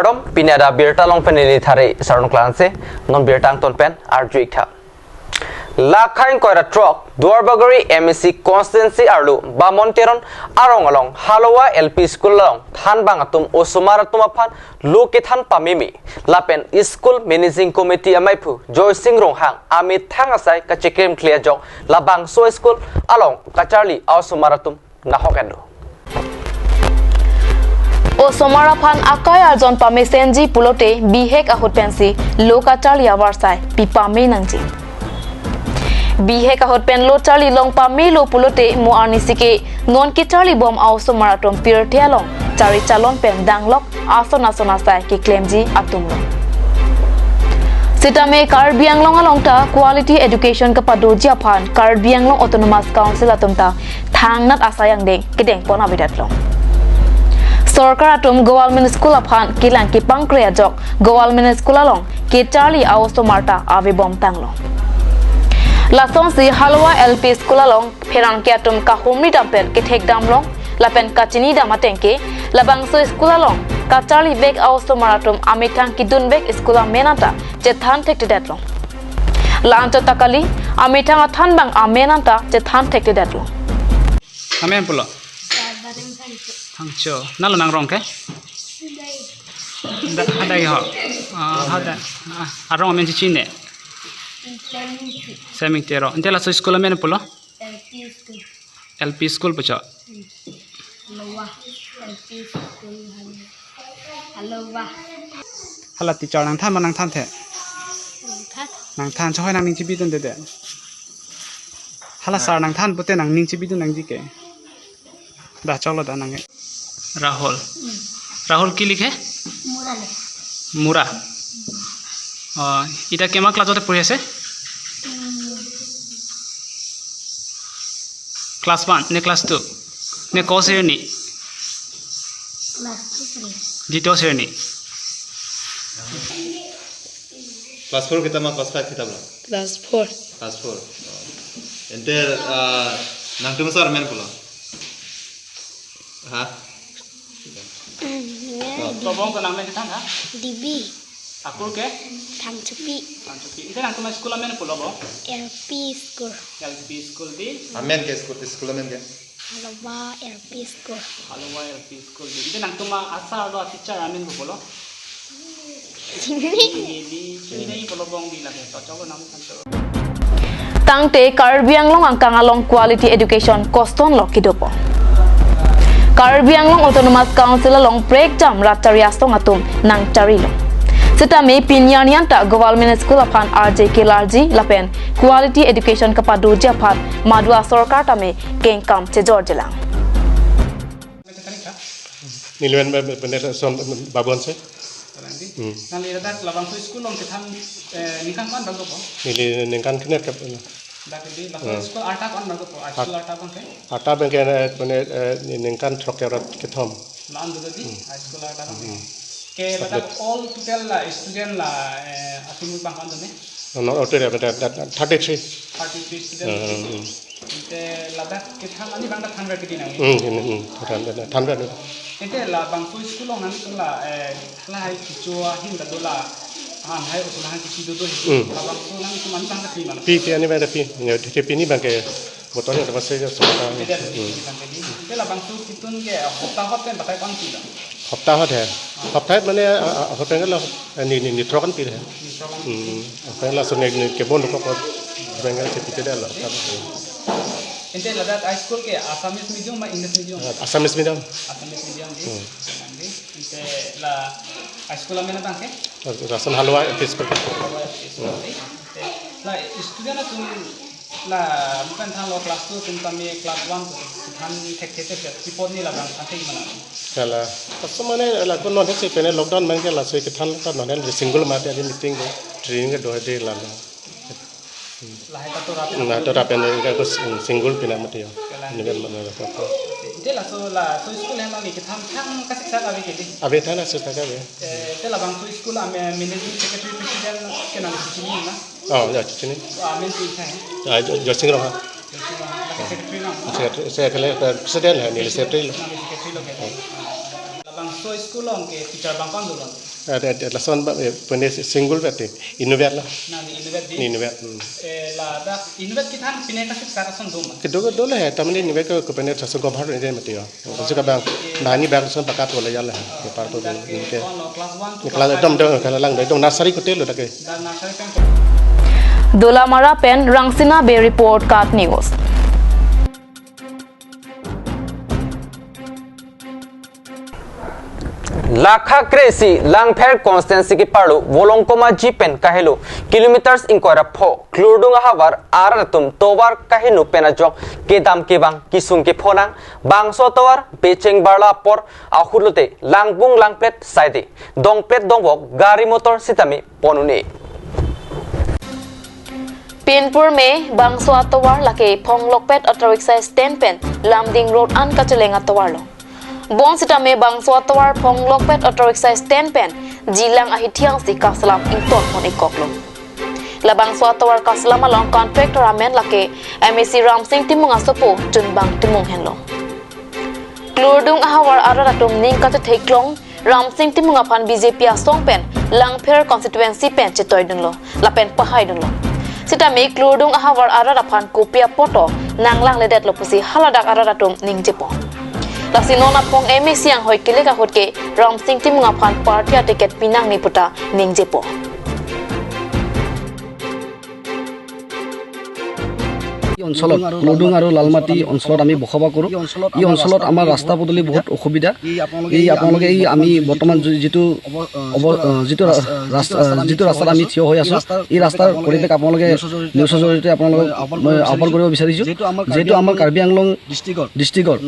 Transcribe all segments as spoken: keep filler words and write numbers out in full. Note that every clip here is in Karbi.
Kardom, pini adak birta along pen neli Thari Sarnung Klanse, non birta angton pen arju-ik tha. Lakhai ingkoi ra throk, Duarbagori M A C constituency arlo, Bamon Teron arong along, Halowa L P School along, thanbang atum osomar atum aphan lo kethan pameme, lapen School Managing Committee ameiphu Joysing Ronghang amethang asai kacheklemkle ajok, labangso school along kacharli a-osomar atum nahok et do. Osomar aphan akai arjon pamesenji pulote bihek ahut pensi lo kacharli avarsai pipame nangji. Bihek ahut pen lo charli long pamelo pulote mo arnisi ke non kecharli bom a-osomar atum pirthe along chari chalon pen danglok ason ason asai keklemji atum lo. Sitame Karbi Anglong along ta quality education kepadoji aphan Karbi Anglong Autonomous Council atum ta thangnat asai angdeng kedeng pon avedetlo. Sorkar atum Government School aphan kelang kepangkre ajok Government School along kecharli a-osomar ta avebom tanglo. Lasonsi Halowa L P School along pherangke atum kahumri dam pen kethek damlong lapen kachini dam ateng ke labangso school along kacharli vek a-osomar atum amethang kedun vek school amen anta chethan thekthedetlo. La-anchot ta kali, amethang athanbang amen anta chethan thekthedetlo. Amen pulo? Thangcho. Nalo nangrong ke? Da, hadai ho. Ah, hada. Ah, arong amen chichine. Seming Tero. Ante laso school amen pulo? L P school. L P school pucho. Halowa. L P school. Halowa. Hala teacher nangthan ma nangthanthe? Nangthan. Nangthan, chehoi nangning chebidunde de. Hala sir nangthan pute nangning chebidun nangji ke. Da cholo da nang. Rahul. Rahul ki likhe? Mura le. Mura. Oh, ita kema class ot puri ase? Class one ne class two? Ne ko sreni? Class two sreni. Dito sreni. Class four kitab ma class five kitab lo? Class four. Class four. Ante, ah, nangtum sar men pulo? Ha? Amen. Tobong to nangmen kethan ha? Dibi. Akur ke? Thangchupi. Thangchupi. Ante nangtum school amen pulo bo? L P school. L P school di? Amen ke school, school amen ke? Halowa L P school. Halowa L P school di. Ante nangtum asar lo teacher amen pulo? Chini. Chini, chini pulo bong di lake. To cholo nang tangte Karbi Anglong angkang along quality education kosonlo kedopo? Karbi Anglong Autonomous Council along prekjam rat chari asong atum nangcharlilo. Sitame pini arni anta government school aphan arje kelarji lapen quality education kepadoji aphan madua sorkar tame kengkam chejorjelang. Neli men, men, men, men, son, Babu Hanse. Nangli ladak labangso school along kethan, eh, ningkan ko-an bang dopo? Neli ningkan kene kep. Dak di labangso school arta ko-an bang dopo? High school arta bang ke? Arta bang ke, eh, mane, eh, ningkan throk kep ra kethom. La-an do di, high school arta bang ke. Ke ladak all total la student la, eh, atum bang ko-an do ne? No, no, total, that, that, thirty-three. Thirty-three student. Hmm, hmm, hmm. Ante ladak kethan ani bang ta than vet di nang. Hmm, hmm, hmm. Than vet, than vet. Ante labangso school along nangtum la, eh, lahai kecho ahin ta do la, lahai osomar ahin kecho do do he. Hmm. Labangso nangtum ani bang ta pi ma? Pi, pi ani bang ta pi. Ya, pi, pi ni bang ke botol ya, ta bas ya, so ta. Ante labangso ketun ke hopta hot pen batai ko-an pilo? Hopta hot he. Hopta hot mane, ah, ah, hopta hot lo, eh, ni, ni, ni throk an pi he. Ni throk an. Hmm. Hopta hot laso ni, ni kebon ko ko. Bengal ke pite da lo. Ante ladak high school ke Assamese medium ma English medium? Ah, Assamese medium. Assamese medium di. Hmm. Ante la high school amen abang ke? Lason Halowa L P School. Halowa L P School di. Ante la student atum la bukan thanlo class two atum tame class one atum than thekthe thekthe, chipot ni labang than thek mana? Kala. Kaso mane la ko non thek si pene lockdown man ke laso kethan ka non single mate adi meeting do, training do de la. Lahai ta to rap. Na to rap ne ka ko single pina mate yo. Kala. Ni kan mana ko. Ante laso laso school along nangli kethan thang kasik sa ave ke di? Ave than aso ta ave. Eh, ante labangso school ame managing secretary president ke nangli chini na? Oh, ya, chini. Ah, Jo-, Joysing Ronghang. Joysing Ronghang. Secretary na? Secretary, secretary, eh, president he, neli secretary lo. Nangli secretary lo ke. Oh. Labangso school along ke teacher bang ko-an dolang? Ada, ada lason ba, eh, pene single ba te, inutvet lo. Nang inutvet di. Inutvet. Hmm. Eh, ladak inutvet kethan pine kasik sar ason do ma? Kedo, kedo lo he, tamane inutvet ke, ke pene sasong gomhar ne mati yo. Kasi ka bang, bang ni bang son pakat wala ya la. Ke par to ke. Class one to class five. Dom, dom, kala lang, dom nursery kote lo dak ke. Dan nursery pen. Dolamara pen Rangsina Bey report, KAT News. Lakha kresi Langpher constituency keparlo Volongkom Aji pen kahelo kilometers ingkoi ra pho Klurdung ahavar arat atum tovar kaheno pen ajok kedam kevang kesung kephonang bangso tovar becheng barla apor ahut lote langbung langplet saide dongplet dongvok gari motor sitame pon un-e. Pinpur me bangso atovar lake Phonglokpet auto rickshaw stand pen Lumding road an kacheleng atovar lo. Bonsitame bangso atovar Phonglokpet auto rickshaw stand pen jilang ahithiang si kaselam ington pon-ik kok lo. Labangso atovar kaselam along contractor amen lake MAC Ramsing Timung asopo Chunbang Timung henlo. Klurdung ahavar arat atum ning kachetheklong Ramsing Timung aphan BJP asong pen Langpher constituency pen chetoidunlo lapen pahaidunlo. Sitame Klurdung ahavar arat aphan kopi apotta nanglang ledetlo pusi haladak arat atum ningjepo. Lasi non aphong MAC anghoi kelek ahut ke Ramsing Timung aphan party aticket pinangne puta ningjepo. এই অঞ্চলত, লুডুং আৰু লালমাটি অঞ্চলত আমি বসবাস কৰোঁ। এই অঞ্চলত আমাৰ ৰাস্তা পদূলি বহুত অসুবিধা। এই আপোনালোকে এই আমি বৰ্তমান যি-, যিটো অৱ-, অ, যিটো ৰা-, ৰাস্তা, যিটো ৰাস্তাত আমি থিয় হৈ আছোঁ, এই ৰাস্তাৰ পৰিৱেশ আপোনালোকে নিউজৰ জৰিয়তে আপোনালোকক মই আহ্বান কৰিব বিচাৰিছোঁ। যিহেতু আমাৰ কাৰ্বি আংলং ডিষ্ট্ৰিক্টৰ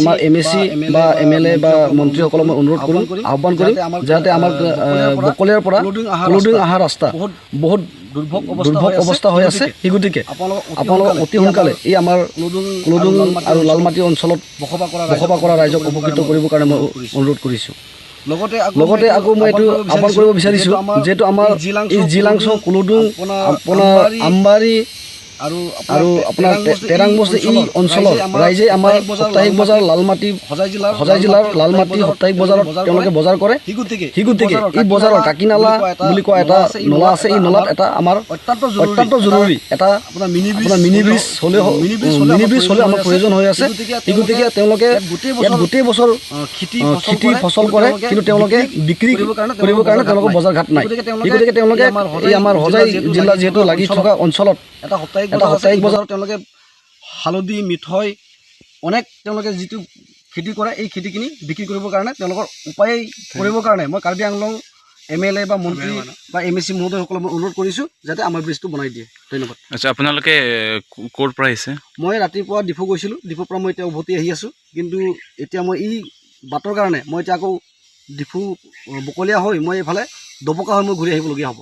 আমাৰ এম এ চি বা এম এল এ বা মন্ত্ৰীসকলক মই অনুৰোধ কৰিম, আহ্বান কৰিম, যাতে আমাৰ, আহ, বকলিয়াৰ পৰা কুলুডুং অহা ৰাস্তা বহুত দুৰ্ভোগ অৱস্থা হৈ আছে। সেই গতিকে আপোনালোক অতি সোনকালে এই আমাৰ কুলুডুং আৰু লালমাটি অঞ্চলত বসবাস কৰা ৰাইজক উপকৃত কৰিবৰ কাৰণে মই অনুৰোধ কৰিছোঁ। লগতে আকৌ মই এইটো আহ্বান কৰিব বিচাৰিছোঁ, যিহেতু আমাৰ এই জিলাংছ, কুলুডুং, আপোনাৰ আমবাৰী আৰু আপোনাৰ তে-, তেৰাং বস্তি, এই অঞ্চলৰ ৰাইজে আমাৰ সাপ্তাহিক বজাৰ লালমাটি, হজাই জিলাৰ লালমাটি সাপ্তাহিক বজাৰত তেওঁলোকে বজাৰ কৰে। সেই গতিকে এই বজাৰৰ কাকিনালা বুলি কোৱা এটা নলা আছে, এই নলাত এটা আমাৰ অত্যন্ত জৰুৰী এটা আপোনাৰ মিনি ব্ৰিজ হ'লে হ-, মিনি ব্ৰিজ হ'লে আমাৰ প্ৰয়োজন হৈ আছে। সেই গতিকে তেওঁলোকে ইয়াত গোটেই বছৰ, আহ, খেতি ফচল কৰে, কিন্তু তেওঁলোকে বিক্ৰী কৰিবৰ কাৰণে তেওঁলোকৰ বজাৰঘাট নাই। সেই গতিকে তেওঁলোকে এই আমাৰ হজাই জিলা যিহেতু লাগি থকা অঞ্চলত এটা সাপ্তাহিক বজাৰ তেওঁলোকে হালধি, মিঠৈ, অনেক তেওঁলোকে যিটো খেতি কৰে, এই খেতিখিনি বিক্ৰী কৰিবৰ কাৰণে তেওঁলোকৰ উপায় কৰিবৰ কাৰণে মই কাৰ্বি আংলং এম এল এ বা মন্ত্ৰী বা এম এ চি মহোদয়সকলক মই অনুৰোধ কৰিছোঁ যাতে আমাৰ ব্ৰিজটো বনাই দিয়ে। ধন্যবাদ। আচ্ছা, আপোনালোকে, এ, ক-, ক'ৰ পৰা আহিছে? মই ৰাতিপুৱা ডিফু গৈছিলোঁ, ডিফুৰ পৰা মই এতিয়া উভতি আহি আছোঁ, কিন্তু এতিয়া মই এই বাটৰ কাৰণে মই এতিয়া আকৌ ডিফু, অ, বকলীয়া হৈ মই এইফালে ডবকা হৈ মই ঘূৰি আহিবলগীয়া হ'ব।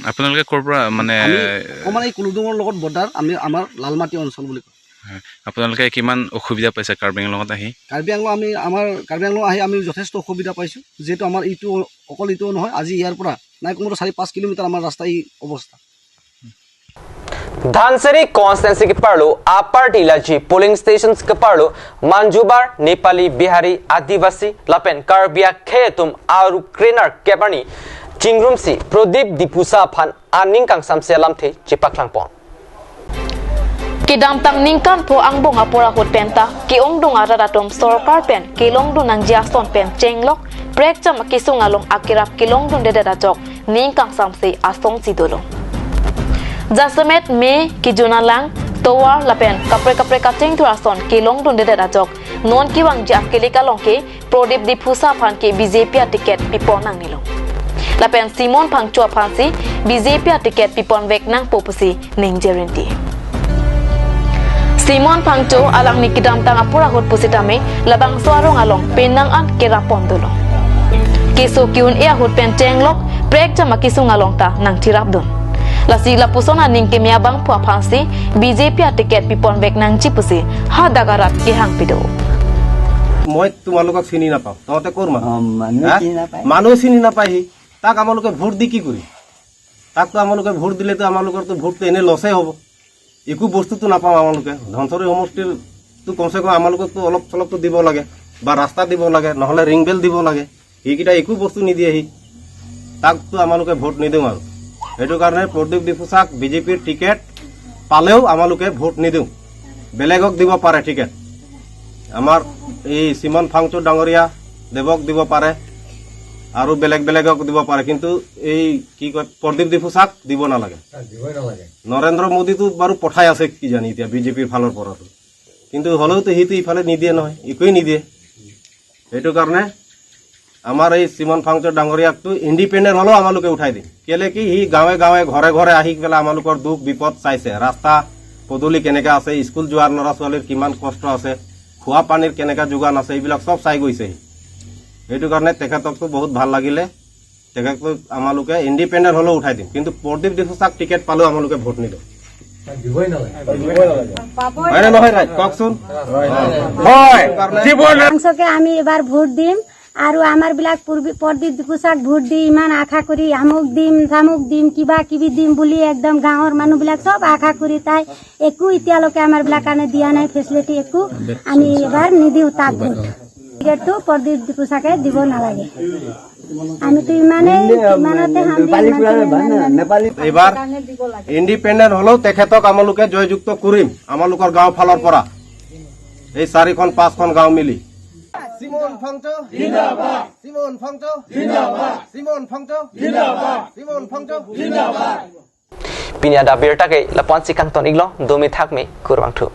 আপোনালোকে ক'ৰ পৰা, মানে? আমি অকণমান এই কুলুডুঙৰ লগত বৰ্ডাৰ, আমি আমাৰ লালমাটি অঞ্চল বুলি কয়। হয়। আপোনালোকে কিমান অসুবিধা পাইছে কাৰ্বি আংলঙত আহি? কাৰ্বি আংলং আমি, আমাৰ কাৰ্বি আংলং আহি আমি যথেষ্ট অসুবিধা পাইছোঁ, যিহেতু আমাৰ এইটো, অকল এইটো নহয়, আজি ইয়াৰ পৰা নাই কমেও চাৰি পাঁচ কিলোমিটাৰ আমাৰ ৰাস্তা এই অৱস্থা। Dhansiri constituency keparlo Upper Tilaji polling stations keparlo Manjubar, Nepali, Bihari, Adivasi lapen Karbi akhei atum aru krenerkep arni chingrumsi Prodip Diphusa aphan aning kangsamse alamthe chepaklang pon. Kedamtang ningkan pho angbong apor ahut penta ke-ongdung arat atum sorkar pen kelongdun nangji ason pen chenglok prekjam akesung along akerap kelongdundedet ajok ning kangsamse asongsi dolo. Jasemet me kejun alang, tovar lapen kaprek kaprek kachingthur ason kelongdundedet ajok non kevangji akelek along ke Prodip Diphusa aphan ke B J P aticket pipon nangnelo. Lapen Simon Phangcho aphansi B J P aticket piponvek nangpo pusi ningje rinti. Simon Phangcho alangli kedamtang apor ahut pusitame labangso arong along penang an kerap pon dolo. Keso ke-un-e ahut pen chenglok prekjam akesung along ta nangcherapdun. Lasi lapuson aning keme abangphu aphansi B J P aticket piponvek nangji pusi hadak arat kehang pido. মই তোমালোকক চিনি নাপাওঁ, তহঁতে ক'ৰ মানুহ? অ, মানুহে হা? চিনি নাপায়। মানুহে চিনি নাপায়হি। তাক আমালোকে ভোট দি কি কৰিম? তাকতো আমালোকে ভোট দিলেতো আমালোকৰতো ভোটটো এনে লছেই হ'ব। একো বস্তুটো নাপাওঁ আমালোকে। ধনশিৰি সমষ্টিৰতো কমচে কম আমালোককতো অলপ চলপতো দিব লাগে, বা ৰাস্তা দিব লাগে, নহ'লে ৰিং বেল দিব লাগে। সেইকেইটা একো বস্তু নিদিয়েহি। তাকতো আমালোকে ভোট নিদিওঁ আৰু। সেইটো কাৰণে প্ৰদীপ ডিফুচাক বিজেপিৰ টিকেট পালেও আমালোকে ভোট নিদিওঁ। বেলেগক দিব পাৰে টিকেট। আমাৰ এই চিমন ফাংচু ডাঙৰীয়া দেৱক দিব পাৰে আৰু বেলেগ বেলেগক দিব পাৰে, কিন্তু এই কি কয়, প্ৰদীপ ডিফুচাক দিব নালাগে। নৰেন্দ্ৰ মোদীটো বাৰু পঠাই আছে কিজানি এতিয়া বিজেপিৰ ফালৰ পৰাতো, কিন্তু হ'লেওতো সেইটো ইফালে নিদিয়ে নহয়, একোৱেই নিদিয়ে। সেইটো কাৰণে আমাৰ এই চিমন ফাংচু ডাঙৰীয়াকতো ইণ্ডিপেণ্ডেণ্ট হ'লেও আমালোকে উঠাই দিম। কেলে কি, সি গাঁৱে গাঁৱে, ঘৰে ঘৰে আহি পেলাই আমালোকৰ দুখ বিপদ চাইছে। ৰাস্তা পদূলি কেনেকা আছে, স্কুল যোৱাৰ ল'ৰা ছোৱালীৰ কিমান কষ্ট আছে, খোৱা পানীৰ কেনেকা যোগান আছে, এইবিলাক চব চাই গৈছে সি। সেইটো কাৰণে তেখেতকতো বহুত ভাল লাগিলে। তেখেতক আমালোকে ইণ্ডিপেণ্ডেণ্ট হ'লেও উঠাই দিম, কিন্তু প্ৰদীপ ডিফুচাক টিকেট পালেও আমালোকে ভোট নিদিওঁ। হয়নে নহয়, ৰাইট? কওকচোন। হয়। ফাংচুকে আমি এবাৰ ভোট দিম আৰু আমাৰ বিলাক পূৰ্বী-, প্ৰদীপ ডিফুচাক ভোট দি ইমান আশা কৰি আমুক দিম, তামুক দিম, কিবা কিবি দিম বুলি একদম গাঁৱৰ মানুহবিলাক চব আশা কৰি তাই একো এতিয়ালৈকে আমাৰ বিলাক কাৰণে দিয়া নাই ফেচিলিটি একো। আমি এবাৰ নিদিওঁ তাক ভোট। টিকেটটো প্ৰদীপ ডিফুচাকে দিব নালাগে। আমিতো ইমানেই, ইমানতে হাম দিম, ইমানতে ইমান, ইমান। এইবাৰ ইণ্ডিপেণ্ডেণ্ট হ'লেও তেখেতক আমালোকে জয়যুক্ত কৰিম আমালোকৰ গাঁও ফালৰ পৰা, এই চাৰিখন পাঁচখন গাঁও মিলি। চিমন ফাংচু জিন্দাবাদ। চিমন ফাংচু জিন্দাবাদ। চিমন ফাংচু জিন্দাবাদ। চিমন ফাংচু জিন্দাবাদ। Pini adap birta ke lapu-an si kangton-iklo, domi thakmi, kurvangthu.